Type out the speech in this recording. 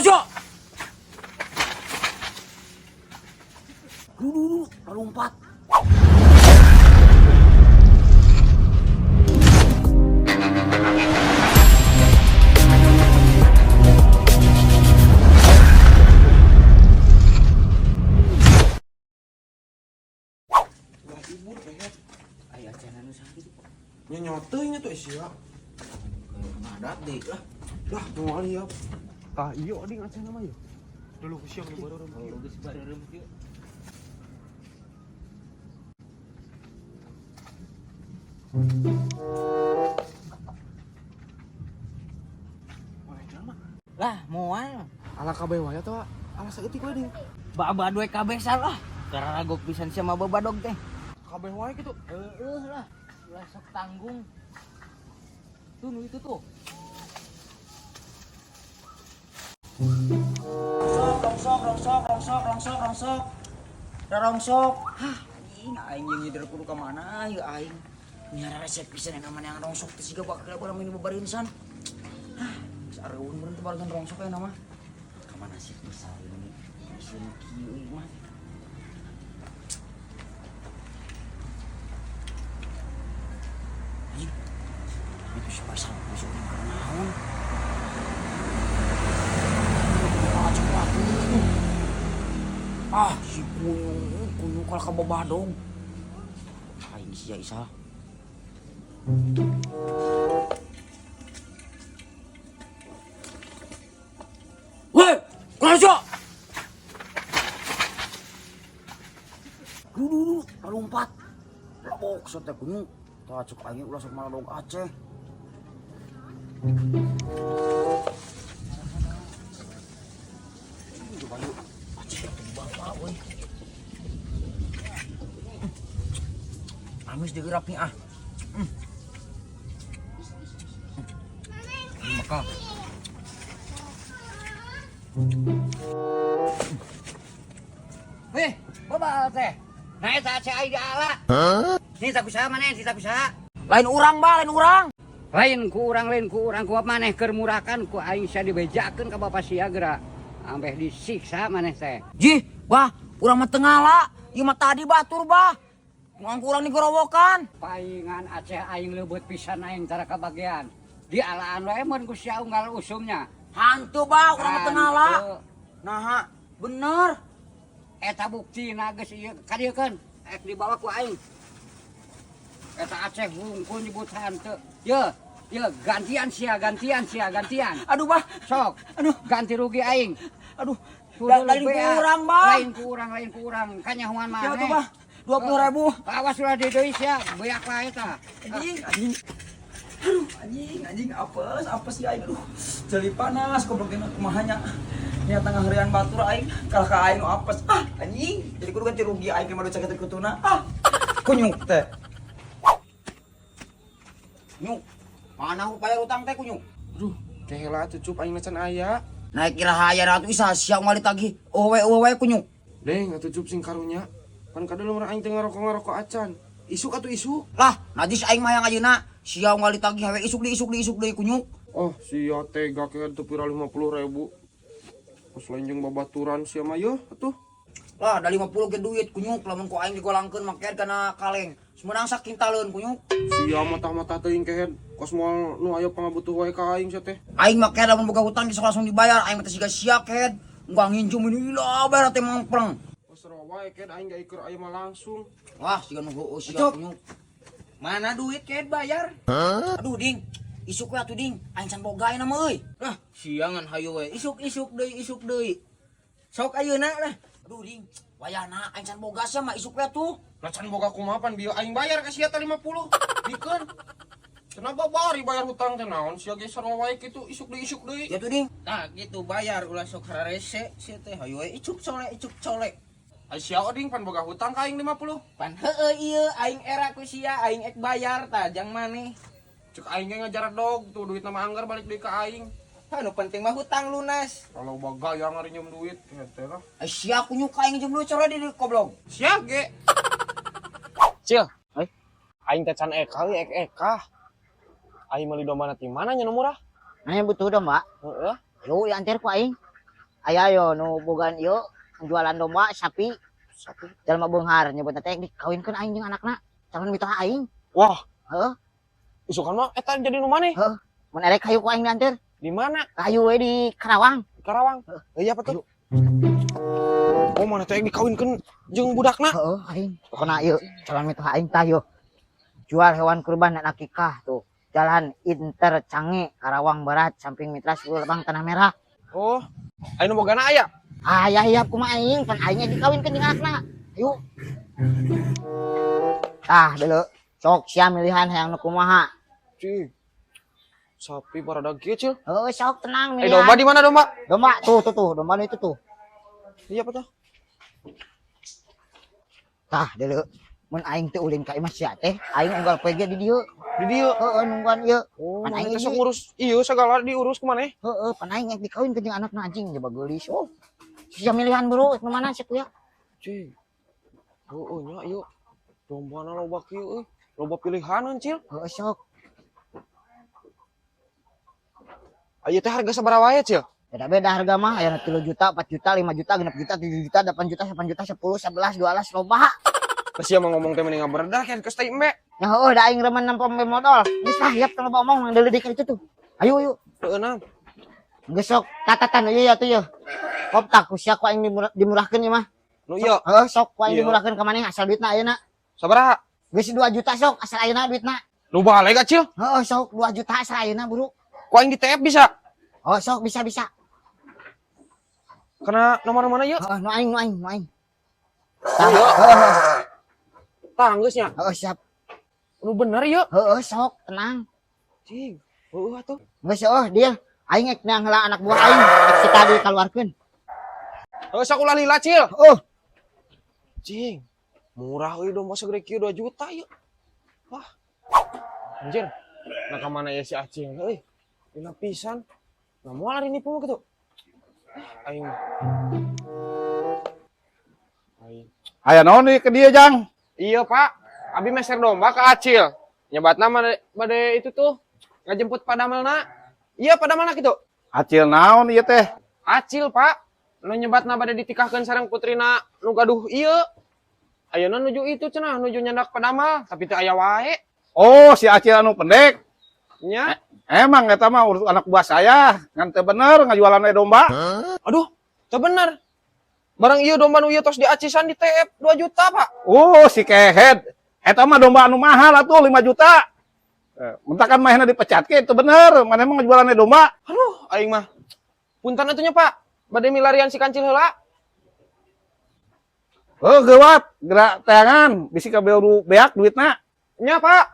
Kurang Duh, duh, duh, lompat. Ulah ibur kehed. Aya acan anu saha kitu. Nya nyote nya tuh sia. Ngadat deh lah. Lah, moal ya. Tah iya ding acan mah ya. Dulu ku siang baru Oh, geus bareureum kieu. Lah, moal. Ala kabeh wae atuh. Ala saeutik we ding. Babad we kabeh salah. Karena pisan sama babadog teh. Kabeh wae kitu. Heeh lah, ulah sok tanggung. Tuh nu itu tuh. Rongsok, rongsok, rongsok, rongsok, rongsok, rongsok. Rongsok. Hah, anjing aing jeung nyider kudu ka mana ieu aing. Nyara resep pisan yang namanya yang rongsok teh siga bakal urang ini babarinsan. Hah, geus areueun meureun teh barengan rongsok aya nama. Ka mana sih besar ini? Ieu kieu ieu mah. Anjing. Itu si Faisal bisa keur naon? Ah, si kunyung, kunyung kalau ka babadong. Aing sia Isa. Woi, kurang Duh, duh, duh, lompat. Labok teh kunyung. Tah cek aing ulah sok maladog Aceh. Coba yuk. Aceh tuh bapak euy. Amis digerak nih ah. Ini maka. Weh, babal teh. Nah eta Aceh aing diala. Nih tak usaha maneh, tak usaha. Lain urang bah, lain urang. Lain ku urang, lain ku urang, ku maneh keur murakan ku aing sia dibejakeun ka bapak sia geura. Ambeh disiksa maneh teh. Jih, bah, urang mah teu ngala. Ieu mah tadi batur bah. Muang kurang di gorowokan. Paingan Aceh aing leubeut pisan aing tara kabagian. Dialaan wae mun ku sia unggal usumnya. Hantu bah, urang mah teu ngala. Hantu. Naha, bener. Eta buktina geus ieu kadieukeun ek dibawa ku aing. Eta Aceh hungkul nyebut hantu. Ye, ye gantian sia, gantian sia, gantian. Aduh bah, Sok, aduh, ganti rugi aing. Aduh. Kudu Lain bea. ku urang bah. Lain ku urang, lain ku urang. Kanyahoan Ya maneh. tuh bah, 20.000. Awas ulah di deui sia, beak wae tah. Anjing, anjing. Aduh, anjing, anjing apes, apes ya aing. Aduh, jadi panas goblok teh kumaha nya. Nya tengah harian batur aing, kalah ka aing nu apes. Ah, anjing. Jadi kudu ganti rugi aing mah caket kutuna. Ah, kunyuk teh. Nyuk. Mana bayar utang teh kunyuk? Aduh, kehela atuh cup aing can aya. Naik kira aya atuh isa sia unggal ditagih. Oh we, oh we kunyuk. Deng atuh cup sing karunya. Pan kadeuleum urang aing teh ngarokok-ngarokok acan. Isuk atuh isuk. Lah, najis aing mah yang ayeuna. Sia unggal ditagih we isuk deui isuk deui isuk deui kunyuk. Oh, sia tega kehed teu pira 50.000. Kos lain jeung babaturan sia mah yeuh atuh. Lah, da 50 ge duit kunyuk lamun ku aing digolangkeun make kana kaleng. Semenang sakintaleun kunyuk. Sia matah-matah teuing kehed. Kos moal nu aya pangabutuh wae ka aing sia teh. Aing make lamun boga hutang geus langsung dibayar, aing mah teh siga sia kehed. Enggak nginjem ini lah bayar teh mangpreng. Kos sarua wae kehed aing ge iker aya mah langsung. Wah, siga nu heueuh sia Cuk. kunyuk. Mana duit kehed bayar? Aduh ding, isuk we atuh ding, aing can boga ayeuna mah euy. Lah, siangan hayu we. Isuk-isuk deui, isuk deui. Sok ayeuna lah. Aduh ding, wayahna aing can boga sia mah isuk we atuh. Lah can boga kumaha pan bieu aing bayar ka sia teh 50. Bikeun. Kenapa bari bayar hutang teh naon sia ge sarua wae kitu isuk deui isuk deui. Ya tuh ding. Tah gitu bayar ulah sok hararese sia teh hayu we icuk colek icuk colek. Ai sia oding pan boga hutang ka aing 50. Pan heueuh ieu aing era ku sia aing ek bayar tah jang maneh. Cek aing ge ngajar dog tuh duit nama anggar balik deui ka aing. Hah, nu penting mah hutang lunas. Kalau bagaya ngarinjem duit teh lah. Ai sia kunyuk aing nginjem duit sore di goblok. Sia ge. Cil, aing teh can eka euy ek eka. Aing meuli domba ti mana nya nu murah? Nanya butuh domba. Heeh. Lu diantar ku aing. Aya yo nu bogaan ieu jualan domba, sapi. Sapi. Jalma beunghar nyebutna teh dikawinkeun aing jeung anakna. Calon mitoha aing. Wah, Heeh. isukan mah eta jadi nu maneh. Mun erek hayu ku aing dianteur. Di mana? Hayu we di Karawang. Di Karawang. Iya apa tuh? Oh, maneh teh dikawinkeun jeung budakna? Heeh, aing. Pokona ieu calon mitoha aing tah yo. Jual hewan kurban dan akikah tuh. Jalan Inter Cange, Karawang Barat, samping Mitra 10 Lebang Tanah Merah. Oh, aya nu bogana aya? Aya ya kumaha aing, pan aingnya dikawinkeun jeung anakna. Ayo. Tah, deuleu. Sok sia milihan hayang nu kumaha. Cing. Sapi baradag kieu, Cil. Heeh, sok tenang Eh, milihan. domba di mana domba? Domba tuh tuh tuh, domba nu itu tuh. Iya apa tuh? Tah, deuleu. Mun aing teu ulin ka imah sia teh, aing unggal poe ge di dieu. Di dieu. Heeh, nungguan ieu. Oh, Pan maneh aing teh sok di- ngurus ieu segala diurus ku maneh. Heeh, pan aing rek dikawinkeun jeung anakna anjing coba geulis. Oh. Sia milihan buru, nu mana sih ya? Cing. Heeh nya ieu. Dombana loba kieu euy. Loba pilihaneun, Cil. Heeh, sok. Aya teh harga sabaraha wae, Cil? Beda-beda harga mah, aya 3 juta, 4 juta, 5 juta, 6 juta, 7 juta, 8 juta, 8 juta, 10, 11, 12, loba. Terus sia mah ngomong teh mending ngaberedak kan geus teh embe. Ya heueuh da aing remen nempo embe modal. Geus lah, yap tong loba omong deuleu deui ka ditu tuh. Ayo ayo. Heueuh naon? Geus sok tatatan ieu ya tuh ya. Koptak ku sia ku aing dimurahkeun ieu mah. Nu ieu Heueuh sok ku aing Iya. dimurahkeun ka maneh asal duitna ayeuna. sabaraha? Geus 2 juta sok asal ayeuna duitna. Nu balik Cil. Heueuh sok 2 juta asal ayeuna buru. Ku aing di TF bisa. Oh sok bisa bisa. Karena nomor mana ieu? Heeh nu aing nu aing nu aing. Oh, iya. Heeh Tah geus nya. heeh siap. Nu bener ieu. Heeh sok tenang. Cing. Heueuh atuh. Geus heueuh dia. Aing ek neang heula anak buah aing ek si tadi kaluarkeun. Heueuh sok ulah lila, Cil. Oh, Cing. Murah euy domba segede kieu 2 juta ieu. Wah. Anjir. Nah ka mana ya si Acil euy? Dina pisan. Nah moal hari nipu mah kitu. Ah, aing. Aing. Aya naon deui ke dieu, Jang? Iya, Pak. Abi meser domba ke Acil. Nyebatna bade, bade itu tuh ngajemput padamelna. Iya, padamelna kitu. Acil naon ieu teh? Acil, Pak. Nu nyebatna bade ditikahkeun sareng putrina nu gaduh ieu. Ayeuna nuju itu cenah, nuju nyandak padamel, tapi teu aya wae. Oh, si Acil anu pendek. Nya. Emang eta mah urus anak buah saya. Ngan teu bener ngajualan we domba. Aduh, teu bener. Barang ieu domba nu ieu tos diacisan di TF 2 juta, Pak. Oh, si kehed. Eta mah domba anu mahal atuh 5 juta. Eh, mentakan mahna dipecat ke itu bener. Mana emang ngajualan we domba? Aduh, aing mah. Punten atuh nya, Pak. Bade milarian si kancil heula. Oh, geuwat, gerak teangan, bisi kabeuru beak duitna. Nya, Pak.